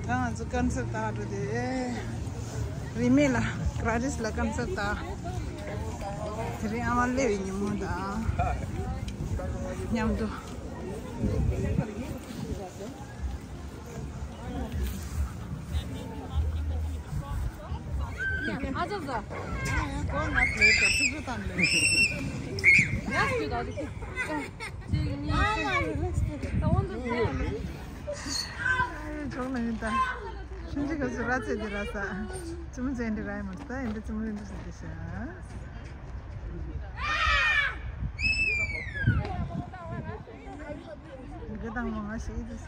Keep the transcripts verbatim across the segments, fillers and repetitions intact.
ད་ང་ཚོ་ཀན་སར་ལྟ་འགྲོ་དེ། རིན་མེད་ལ་ཀ་ར་ཊིས་ལ་ཀན་སར་ལྟ། དེ་རིང་ཨ་མ་སླེབས་པའི་ཉིན་མོ་དང་མཉམ་དུ། ཆུང་ན་ཡིན་ད། ཆུང་ཆུང་ག་ཚོད་ར་ཚད་དེ་ར་ས། ཙི་མོ་ཚོ་འདི་ར་ཡིན་མ་ད་ཡིན་ད་ཙི་མོ་རིན་པོ་ཆེ་དེ་ཤ། འདི་ག་དང་མ་ང་ཤེས་དེ་ཤ།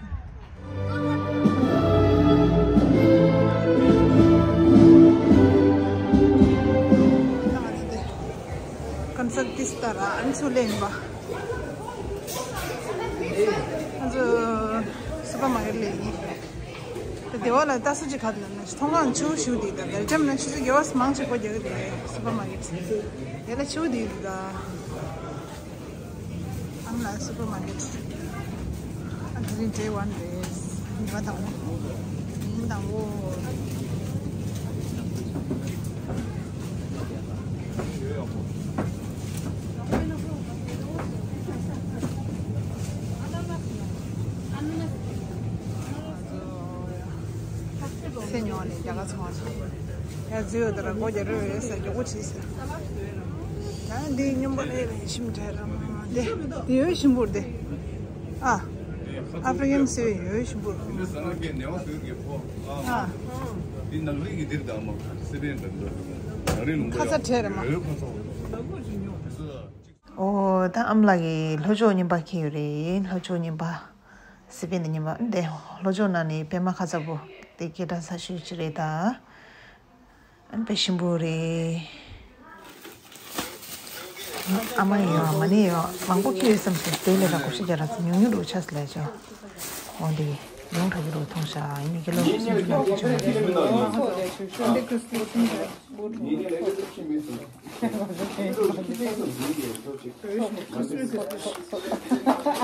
ཀན་སར་ཏི་སྟ་ར་ཨན་ཚོ་ལེན་པ། ང་ཚོ་སུ་པར་མ་ཀེ་ཊི་ལ་ཡིན། ད་སྡེ་བ་ལ་ལྟ་སུ་ཅིག་ག་ལ་ན་མཐོང་སྒང་ཆུ་ཤུ་དེ་ད་བེལ་ཇམ་ན་ཆུ་ཚོད་བརྒྱད་པ་མང་ཆེ་གོ་རྒྱག་གི་རེད་སུ་པར་མ་ཀེ་ཊི། དེ་ལ་ཆུ་དེ་ད་ཨམ་ལ་སུ་པར་མ་ཀེ་ཊི། ཨ་དེ་རིང་ཌེ་ཝན་རེད། ཉི་མ་དང་པོ། ཉིན་དང་པོ། སེ་ཉོ་ནས་རྒྱ་གར་ཚོང་བ་ཚོ། ཡ་རྫི་ཡོད་དར་མགོ་རྒྱ་རོལ་ཡོད་ཟེར་མགྱོགས་པོ་བྲིས་ཟེར། ད་འདི་སྙོམས་པོ་ལས་རེད་ཞིམ་དྲན་ར་མ་དེ་དེ་ཡོད་ཞིམ་པོར་དེ། ཨ། ཨ་ཧྥི་རི་ཀན་སེ་བའི་ཡོད་ཞིམ་པོར། འདི་ས་ནག་གི་ནེ་བ་སུ་གི་ཕོ། ཨ། འདི་ནག་རིགས་ཀྱི་འདིར་དང་མ་སེ་བའི་འདྲ་འདྲ་ནག་རིགས་ལུང་པ་ཁ་ཚ་ཡ་དྲན་ར་མ། ཡོད་ཁ་ཚ་བ། ཨོ་ད་ཨམ་ལགས་ཀྱིས་ལྷོ་ཕྱོགས་རྙིང་པ་འཁྱེར་ཡོད་རེད། ལྷོ་ཕྱོགས་རྙིང་པ། སི་པན་དེ་ཉི་མ་འདི་ལྷོ་ཕྱོགས་ནང་ནས་པད་མ་ཁ་ཚ་པོ་དེ་སྐད་གྲགས་ཚ་ཤོས་ཅིག་རེད་ད། ཨན་དཔེ་ཞིམ་པོ་རེད། ཨ་མ་ཡོད་མ་ནི་ཡོད་མང་པོ་ཁྱེར་ཡོད་བསམ་སོང་། དེ་ལས་ད་ཀུ་ཤུ་རྒྱ་ར་ཚོ་ཉུང་ཉུང་རུ་ཆགས་སླེབས་བྱུང་། འོ་འདི་ཡོང་གྲ་གི་རུ་མཐོང་ཤག་ཡིན་ནི་ཀི་ལོ་སུམ་ཅུ་ལ་ཁྱི་ཆུང་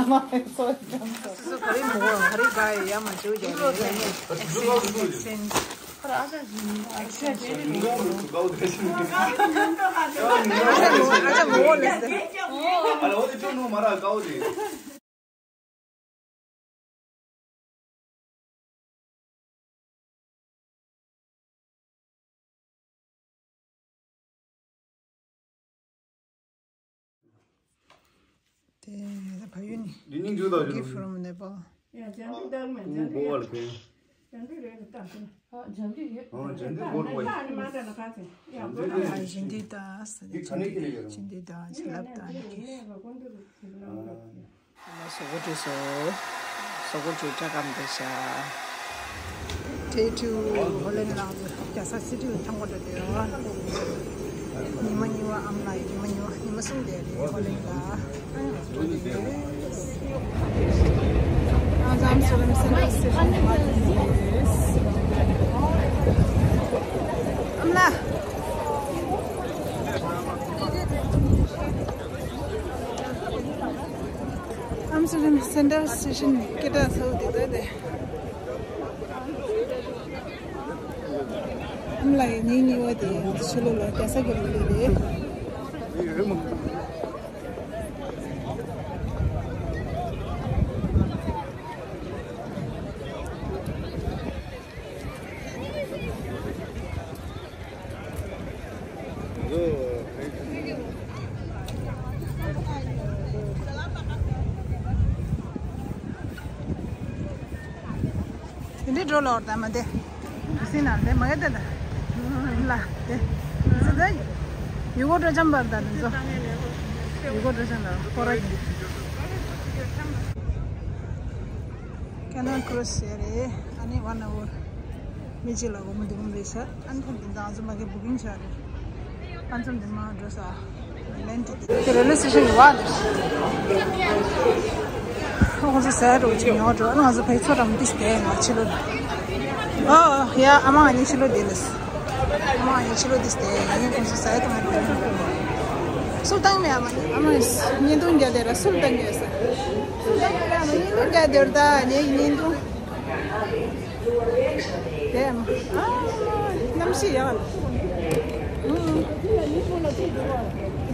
མ་རེད། སོ་སོ་ག་རེ་མོ་ག་རེ་ག་ཡ་མ་བྱེད་ཀྱི་རེད། ཨ་ཅག་མོ་ཨ་ཅག་མོ་ལེ་སེ། དེ་ཕ་ཡུལ་ནི། འདི་སྙིང་རྗེ་དག་Gift from Nepal. ཡ་ཇན་དུ་དར་མ་ཇན་དུ་ཡ། ཇན་དུ་རེད་ད། ཨ་ཇན་དུ་ཡོད། ཨ་ཇན་དུ་གོར་གོ་ཡ། ཨ་ནི་མ་འདྲ་ན་ག་ཚེ་ཡ་གོར་གོ་ཡ། ཇན་དུ་ད་ས་ནི་ཇན་དུ་ད་ཇན་དུ་ད་ཇན་དུ་ད་ཇན་དུ་ད་ཇན་དུ་ད་ཇན་དུ་ད། ལ་སོག་པོ་བྲིས་སོ། སོག་པོ་བྲིས་སྐྲ་སྐམ་དེ་ཤ། Day two ཧོ་ལན་ལ་རྒྱལ་ས་སི་ཊི་ལ་ཐང་གོ་འགྲོ་དེ་རོ། ཉི་མ་གཉིས་པ་ཨམ་ལགས་ཉི་མ་གཉིས་པ་ཉི་མ་གསུམ་དེ་རེད་ཧོ་ལན་ལ། ཨ་ཛམ་སུ་རམ་སེན་ཊར་སི་ཊེ་ཤན་མ་ཨམ་ལགས། ཨམ་སི་ཊར་ཌམ་སེན་ཊར་སི་ཊེ་ཤན་སྐད་གྲགས་ཚ་བོ་དེ་ལྟ་སྟེ། ཨམ་ལགས་ཉིན་གཉིས་པ་དེ་ཕྱི་ལོགས་ལ་རྒྱལ་ས་གི་ལ་ལུས་རེད། དེ་འདྲའི་འགྲོ་ལོར་དང་མ་དེ། སྲིད་ན་དེ་མ་གི་དེ་ལ་དེ། སྲིད་དེ། ཡུ་གོ་སྤྲོ་འཆམ་པར་དང་དེ་ཚོ། ཡུ་གོ་སྤྲོ་འཆམ་པར་ཁོ་ར་གི། Canal Cruise ཟེར་རེད། ཨ་ནི་one hour མི་གཅིག་ལ་སྒོར་མོ་བདུན་རེད་ཤག་ཨ་ནི་ཐོབ་དེ་འདང་ཚོ་མ་གི་booking བྱ་རེད། ཨ་ཚོམ་དེ་མ་འགྲོ་ས། ལན་དེ་དེ་railway station གི་བ་དེ། ཁོང་ཚོ་ཟ་ཡ་འགྲོ་ཅིག་ཉོ་འགྲོ་ཨ་ནི་ང་ཚོ་ཕ་གི་ཚོ་རམ་ཏིས་དེ་ང་ཕྱི་ལོ་ལ། ཨོ་ཡ་ཨ་མ་ང་གཉིས་ཕྱི་ལོ་དེ་ལ། ཨ་མ་ང་གཉིས་ཕྱི་ལོ་ཏིས་དེ་ཡིན་ཁོང་ཚོ་ཟ་ཡ་གཏོང་ཡ་འགྲོ་ཡིན། སུ་བཏང་མེད་ཨ་མ་ཨ་མ་བརྙན་ཐུང་རྒྱ་དེ་ར་སུ་བཏང་ཡོད་ས། སུ་བཏང་མེད་ཨ་མ་བརྙན་ཐུང་རྒྱ་དེ་ར་ད་ངའི་བརྙན་ཐུང་། ཤི་ཡ།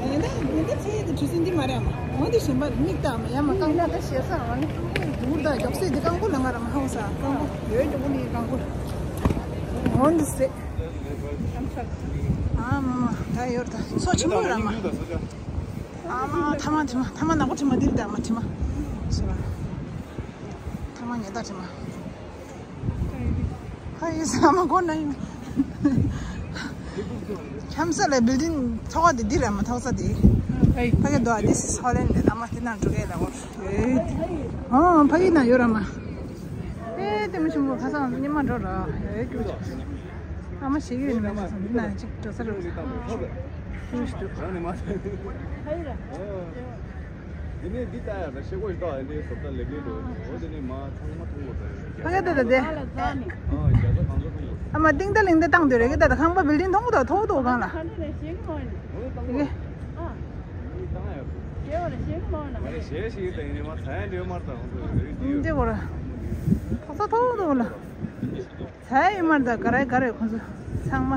ཡིན་ད་ཡིན་ད་ཚེ་ཡི་དུས་ཚོད་འདི་མ་རེད་མ། འོ་འདི་ཞིམ་པ་རེད། མིག་ལྟ་མ་ཡ་མ་རྐང་ལག་ད་ཤེས་ས་རང་ནི་འུར་ད་མགྱོགས་སེ་འདི་རྐང་པོ་ལ་ང་ར་མ་ཧང་ས་རྐང་པོ་ཡོད་མགྱོགས་པོ་ནི་རྐང་པོ། འོ་འདི་སེ། ཨ་མ་མ་ད་ཡོད་ད་སོ་ཆེན་པོ་ར་མ། ཨ་མ་ཐ་མ་ཐི་མ་ཐ་མ་ནག་པོ་ཐི་མ་འདིར་ད་མ་ཐི་མ། ཤི་བ། ཐ་མ་ཉེ་ད་ཐི་མ། ཕ་ཡི་ས་མ་གོ་ན་ཡིན། ཁྱམ་ས་ལ་བིལ་ཌིང་ཐོག་དེ་འདི་ར་མ་ཐོག་ས་དེ། ཕ་གི་དོ་ཨ་དི་སི་ཧོ་ལན་ལ་མ་དེ་ན་འགྲོ་གི་ལ་འོ། ཨོ་ཕ་གི་ན་ཡོད་ར་མ། ཨེ་དེ་མི་ཆུང་གོ་ཁ་སང་ཉི་མ་འགྲོ་ར་ཨེ་ཀྱུ། ཨ་མ་ཞིག་ཡོད་ནི་མ་ན་ཅིག་འགྲོ་ས་རུ། ཀྱུ་ཞིག་འདུག་འདི་ནས་འདི་ལྟ་ཡ་ད་ཤེས་གོ་ཞིག་ད་འདི་སོབ་ད་ལེགས་ལེགས་འགྲོ། འོ་དེ་ནས་མ་ཚང་མ་མཐོང་གོ་ད་ཡོད། ཕ་གི་ད་ད་དེ། ཨ་རྒྱ་ཚ་གང་ཚ་མཐོང་གོ། ཨ་མ་ཏིང་ད་ལིང་ད་བཏང་དུས་རེད་གི་ད་ད་ཁང་པ་བིལ་ཌིང་མཐོང་གོ་ད་མཐོང་གོ་ད་གང་ལ། ཨོ་ད་ལོ། ཨེ། ཨ་ནི་བཏང་ཡ་རེད། ཞེས་བ་ལ་ཞེས་གི་མ་ན། མ་རེད་ཞེས་ཞིག་ད་ཡིན་ནས་མ་ཚ་ཡ་འདྲེ་མར་ད་ཧོང་ཚོ་རེད་ཀྱི་ཡོད། འདི་གོ་ར། ཁ་ས་མཐོང་གོ་ད་གང་ལ། ཚ་ཡ་ཡིན་མར་ད་ག་རེ་ག་རེ་ཁོང་ཚོ་ཚང་མ།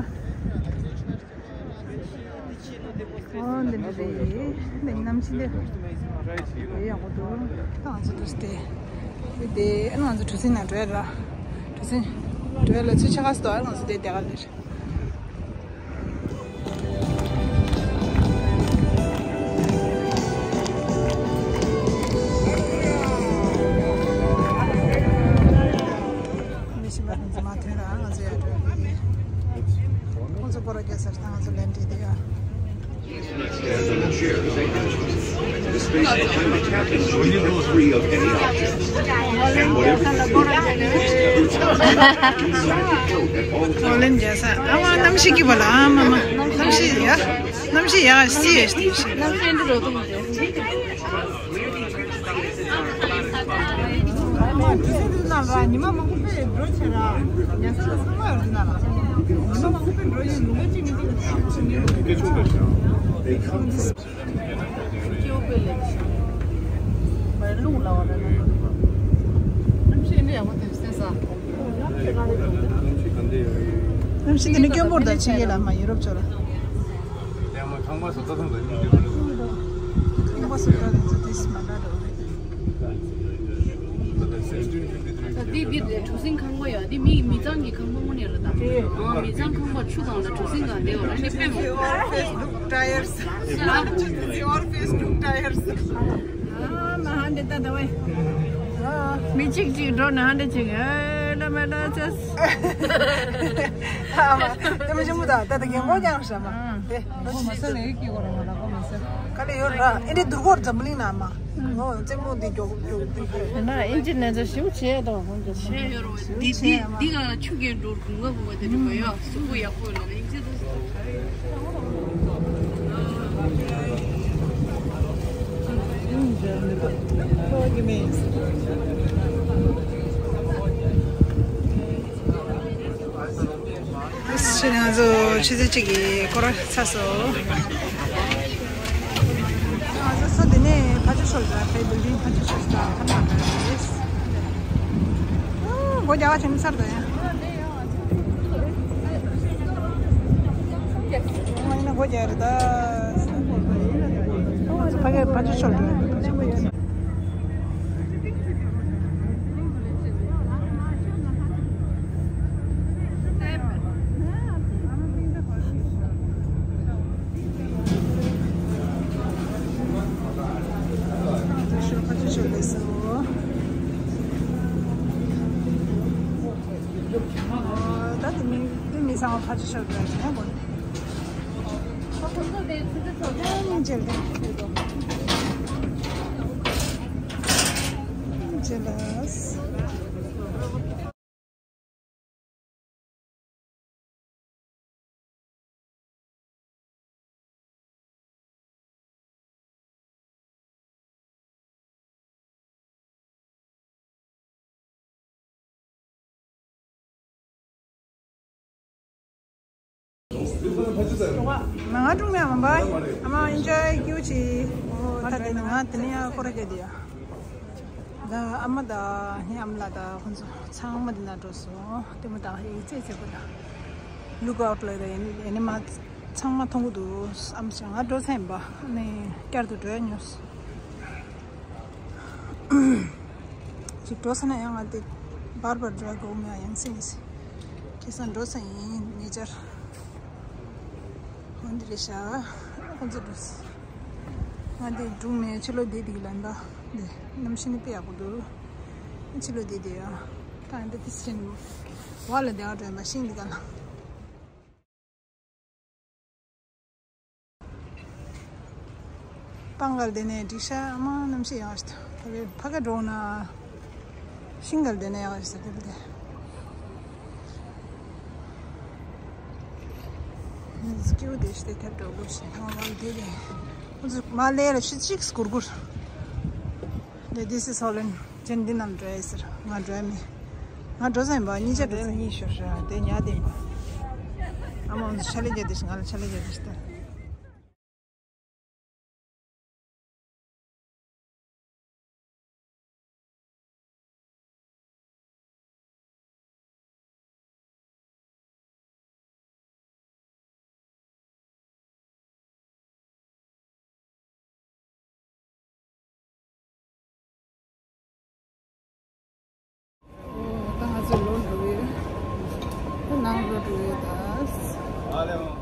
ཨོ་འདི་འདྲ་རེད། འདི་གནམ་གཤིས་འདི་ཡག་པོ་འདུག་ད་ང་ཚོ་འདུག་སྟེ། དེ་ང་ཚོ་གྲུ་གཟིངས་ནང་འགྲོ་ཡ་ར། གྲུ་གཟིངས་འགྲོ་ཡ་ལ་ཚུར་ཆ་ག་སྟོ་ང་ཚོ་དེ་དེ་ག་རེད། མི་ཤི་མ་ཐོན་ཙམ་མ་ཐོན་ར་ང་ཚོ་ཡ་འགྲོ་གི་ཡིན། ཁོང་ཚོ་སྐོར་ར་རྒྱག་ས་རེད་ད་ང་ཚོ་ལན་བྲིས་དེ་ཡ། The space behind the captain's seat is free of any objects. And whatever you do, keep the seat belt at all times. ཨོ་ལན་རྒྱག་ས་ཨ་མ་གནམ་གཤིས་སྐྱིད་པ་ལ་ཨ་མ་མ་གནམ་གཤིས་ཡ། གནམ་གཤིས་ཡག་སི་ཡེ་སི་ཤི། གནམ་གཤིས་འདི་རོ་ཏོང་ཏེ། ཨ་མ་གྲུ་གཟིངས་འདི་ནང་ལ་ཉི་མ་མང་པོ་དཔེ་འགྲོ་བྱས་ར། ཉལ་ས་ལ་ཚང་མ་ཡོད་འདི་ནང་ལ། ཉི་མ་མང་པོ་དཔེ་འགྲོ་ཡིན་ལུང་པ་གཅིག་མི་གཅིག་ལ་ཆུ་ཆུ་ཉིན་རེ་རེ་ཆུ་ཆུ། སྐྱེ་བོ་དཔེ་ལེགས་ཤིང་། མ་རླུང་ལ་བ་ར་ན། གནམ་གཤིས་འདི་ཡག་པོ་དེ་སེ་ས། གནམ་གཤིས་འདི་ནི་སྐྱོན་པོར་དང་ཕྱིན་ཡེ་ལ་མ་ཡུ་རོབ་ཕྱོགས་ལ། ཁང་པ་བཟོ་ལྟ་དང་འདྲ་མི་འདྲ་བ་རེད། ཁང་པ་བཟོ་ལྟ་དང་ཚོ་དེ་མ་འདྲ་འགྲོ་རེད། ད་འདི་འདི་རེད་གྲུ་གཟིངས་ཁང་པ་ཡ་འདི་མི་མི་ཚང་གི་ཁང་པ་དངོས་གནས་ལ་ད། ཨ་མི་ཚང་ཁང་པ་ཆུ་དང་ལ་གྲུ་གཟིངས་དང་འདི་བ་ལ་ནི་དཔེ་མོ། All Facebook tires. All Facebook tires. ཨ་མ་ཧ་འདི་ད་ད་བས། མི་གཅིག་གཅིག་འགྲོ་ན་ཧ་འདི་གཅིག་ཨེ་ལ་མ་ལ་ཅེས། ཨ་མ་དེ་མ་ཆེན་པོ་ད་ད་ད་རྒན་གོག་ཀྱང་ཧྲ་མ། ཨ། དེ་ལོ་མ་ས་ནས་ཀྱི་གོ་ར་མ་ལ་གོ་མ་ས། ག་ལེ་ཡོད་ར་ཨེ་འདྲེ་དུར་གོར་འཛམ་བུ་གླིང་ན་མ། ངོ་རྩེད་མོ་འདི་མགྱོགས་མགྱོགས་འདི་གོ། ཡིན་ན་ཨིན་ཇི་ནས་ཚོ་ཞིབ་བྱས་དང་ཧོན་ཅོ་སོང་། བྱས་ཡོད་རོ། འདི་འདི་འདི་ག་ཆུ་རྐྱེན་འགྲོ་དགུན་ཁ་དགུན་ཁ་དེ་འགྲོ་ག་ཡོད་སུ་གོ་ཡག་པོ་ཡོད་ལ་ཨིན་ཇི་དུ། ཕྱི་ང་ཚོ་ཆུ་ཚོད་གཅིག་གི་སྐོར་ཚར་སོང་། ང་ཚོ་ས་འདི་ནས་ཕ་ཆུ་ཤོར་ད་ཕའི་བིལ་ཌིང་ཕ་ཆུ་ཤོར་ད་ཁ་ཐག་རེད། སྒོ་རྒྱག་ཆེན་ཚར་ད་ཡ། ང་ཡིན་ན་སྒོ་རྒྱག་རེད་ད། ཕ་གི་ཕ་ཆུ་ཤོར་ད། ད་དེ་མི་དེ་མི་ཚང་མ་ཕར་ཕྱོགས་འགྲོ་ཡ་ཡིན་ན་དགོངས། ང་ང་ཀྲུང་མེ་མ་འབའ། ཨ་མ་ཨིན་ཇོའི་ཀྱུ་ཆི། ཨོ་ད་དེ་ནི་ང་དེ་ནི་ཡང་སྐོར་ར་རྒྱག་དེ་ཡ། ད་ཨ་མ་དང་ཨ་མ་ལགས་དང་ཁོང་ཚོ་ཚང་མ་འདི་ན་འགྲོ་སོང་། ལྟད་མོ་ལྟ་ཧེ་ཙེ་ཙེ་པོ་ལ། Look out ལ་ཡིན་ནི་མ་ཚང་མ་མཐོང་གི་འདུག་ཨམ་ཅང་ང་འགྲོ་ཚར་ཡིན་པ། ཨ་ནི་བསྐྱར་དུ་འགྲོ་ཡ་ཉོས། ཅིག་འགྲོ་ས་ན་ཡང་ང་དེ་བར་བར་འགྲོ་ཡ་གོ་མེད་ཡང་སེམས་སེ། ཁེ་སང་འགྲོ་ས་ཡིན་ཉེ་ཆར། འོན་ཏེ་རེད་ཤག་ཁོང་ཚོ་འགྲོ་ས། ང་དེ་སྒྲུང་མེད་ཕྱི་ལོགས་བསྡད་འདུག་ལབ་ད། དེ་གནམ་གཤིས་ནི་དཔེ་ཡག་པོ་འདུག་ཕྱི་ལོགས་བསྡད་དེ་ཡ། ད་འདི་དེ་སེམས་བ་ལ་བསྡད་པ་འགྲོ་ཡིན་པ་ཤིང་འདི་ག་ལ། སྤང་གར་བསྡད་ནས་འགྲིག་ཤག་ཨ་མ་གནམ་གཤིས་ཡག་ཤག་ད་བས་ཕ་ག་འགྲོ་ན། ཤིང་གར་བསྡད་ནས་ཡག་ཤག་ཟེར་དེ་ལ་དེ། སྐྱིད་པོ་བསྡད་ཤག་དེ་ཐབས་འགྲོ་དགོས་ཤག་ཨ་མ་བསྡད་དེ། ཁོ་ཚོ་མ་ལས་ལ་ཆུ་གཅིག་སྐུར་སྐུར། ལས་this is Holland. ཅན་འདི་ནང་འགྲོ་ཡས་ཟེར། ང་འགྲོ་ཡ་མེད། ང་འགྲོ་ས་ཡིན་པ་གཉིས་ཆ་འགྲོ་ས་གཉིས་ཤོར་ཤག་དེ་ཉལ་དེ་ཡིན་པ། ཨ་མ་ང་ཚོ་ཆ་ལེ་རྒྱག་དེ་ཤི། ང་ལ་ཆ་ལེ་རྒྱག་དེ་ཤི་ད། ད་ང་ཚོ་ལོག་འགྲོ་གི་ཡོད། ནང་ལོག་འགྲོ་གི་ཡོད་ད།